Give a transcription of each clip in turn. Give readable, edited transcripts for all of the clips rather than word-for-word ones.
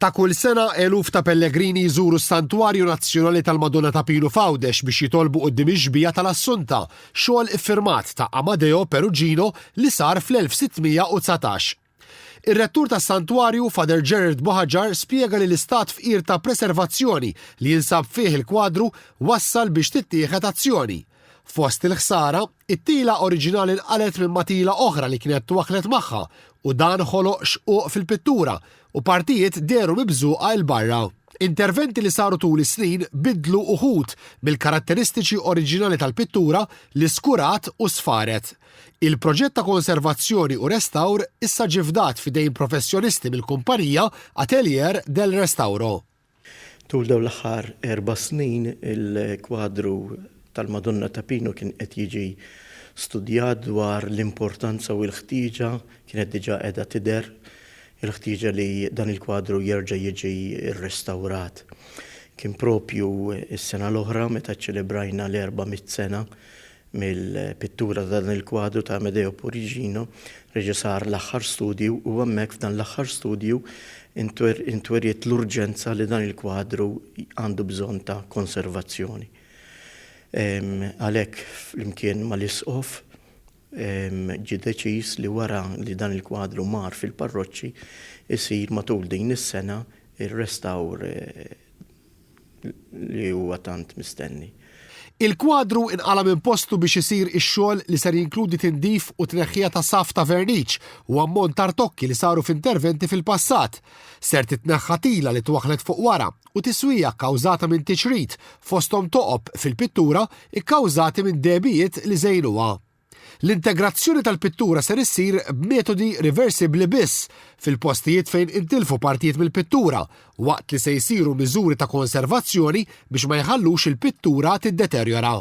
Ta' kull sena eluf ta' pellegrini jżuru s-Santwarju Nazzjonali tal-Madonna ta' Pinu f'Għawdex biex jitolbu quddiem ix-xbieha tal-Assunta, xogħol iffirmat ta' Amadeo Perugino li sar fl-1619. Ir-Rettur tas-Santwarju, Father Gerard Buhagiar spjega li l-istat fqir ta' preservazzjoni li jinsab fih il-kwadru wassal biex tittieħed azzjoni. Fost il-ħsara, It-tila oriġinali nqalgħet minn ma' tila oħra li kienet twaħħlet magħha u dan ħoloq xquq fil-pittura u partijiet dehru mibżuqa 'l barra. Interventi li saru tul is-snin biddlu uħud mill-karatteristiċi oriġinali tal-pittura li skurat u sfaret. Il-proġett ta' konservazzjoni u restawr issa ġie fdat f'idejn professjonisti mill-kumpanija Atelier del Restauro. Tul dawn l-aħħar erba' snin il-kwadru tal-Madonna ta' Pinu kien qed jiġi studjat dwar l-importanza u l-ħtieġa, kienet diġà qiegħda tidher il-ħtieġa li dan il-kwadru jerġa' jiġi rrestawrat. Kien propju s-sena l-oħra meta ċċelebrajna l-400 sena Mill-pittura ta' dan il-kwadru ta' Amedeo Purigino reġa' sar l-aħħar studju u hemmhekk f'dan l-aħħar studju intweriet l-urġenza li dan il-kwadru għandu bżonn ta' konservazzjoni. Għalhekk flimkien mal-Isqof ġie deċiż li wara li dan il-kwadru mar fil-parroċċi isir matul din is-sena r-restawr li huwa tant mistenni. Il-kwadru inqala' minn postu biex isir ix-xogħol li ser jinkludi tindif u tneħħija ta' saff ta' verniċ u ammont ta' rtokki li saru f'interventi fil-passat. Ser titneħħa tila li twaħħlet fuq wara u tiswija kkawżata minn tiċrit, fosthom toqob fil-pittura kkawżati minn dehbijiet li żejnuha. L-integrazzjoni tal-pittura ser issir b'metodi riversibbli biss fil-postijiet fejn intilfu partijiet mill-pittura, waqt li se jsiru miżuri ta' konservazzjoni biex ma jħallux il-pittura tiddeterjora.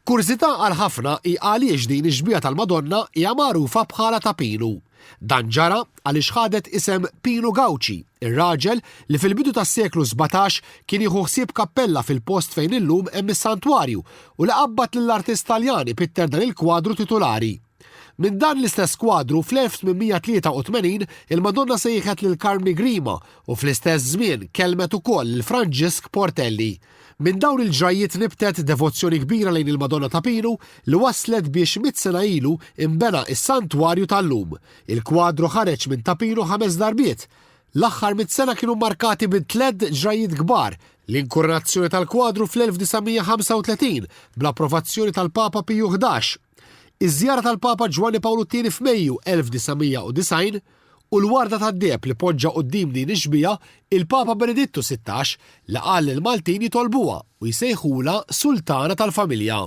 Kurżità għal ħafna hi għaliex din ix-xbieha tal-Madonna hija magħrufa bħala ta' Pinu. Dan ġara għaliex ħadet isem Pinu Gauci, ir-raġel li fil-bidu tas-seklu 17 kien jieħu ħsieb kappella fil-post fejn illum hemm is-santwarju u li qabbad lill-artist Taljan ipitter dan il-kwadru titulari. Minn dan l-istess kwadru fl-1883 il-Madonna sejħet lil Karmni Grima u fl-istess żmien kellmet ukoll lil Franġisk Portelli. Minn dawn il-ġrajjiet nibtet devozzjoni kbira lejn il-Madonna ta' Pinu li wasslet biex mitt sena ilu inbena s-santwarju tal-lum. Il-kwadru ħareġ minn Ta' Pinu ħames darbiet. L-aħħar mitt sena kienu mmarkati bi tlett ġrajjiet kbar, l-inkurunazzjoni tal-kwadru fl-1935 bl-approvazzjoni tal-Papa Piju 11, iż-żjara tal-Papa Ġwanni Pawlu t-Tieni f'Mejju 1990, u l-warda tad-deheb li poġġa quddiem din ix-xbieha il-Papa Benedittu 16 li qal lill-Maltin jitolbuha u jsejħulha Sultana tal-Familja.